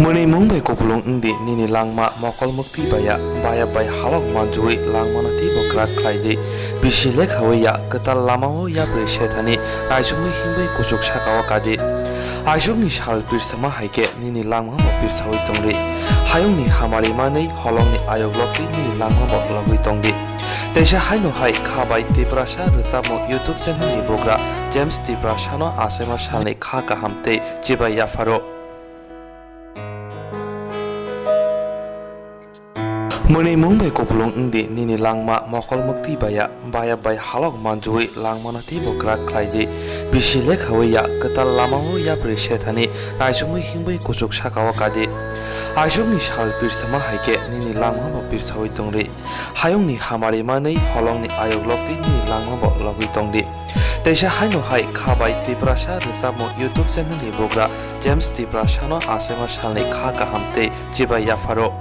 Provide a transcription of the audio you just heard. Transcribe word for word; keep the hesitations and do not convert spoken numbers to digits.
Mwnwi mung bai kupulung wng di nini langma, mokol mukti bai ya, baya bai halok manjui langmano teibo kwrak khlai di. Bisi lekhawi ya, kwtal lamao yapri sethani naisukmwi himwi kuchuk sakao kadi. Aisukni sal pirsama hai khe nini langma bo pirsawi tongri. Hayungni hamari manwi holongni ayok lokti nini langma bo logwi tongdi. Teisa haino hai kha bai Tiprasa rwchapmung YouTube channel ni bugra James Tiprasano achaima salni kha kaham tei chibai yapharo. Mwnwi mung bai kupulung wng di nini langma, mokol mukti bai ya, baya bai halok manjui langmano teibo kwrak khlai di. Bisi lekhawi ya, kwtal lamao yapri sethani naisukmwi himwi kuchuk sakao kadi. Aisukni sal pirsama hai khe nini langma bo pirsawi tongri. Hayungni hamari manwi holongni ayok lokti nini langma bo logwi tongdi. Teisa haino hai kha bai Tiprasa rwchapmung YouTube channel ni bugra James Tiprasano achaima salni kha kaham tei chibai yapharo.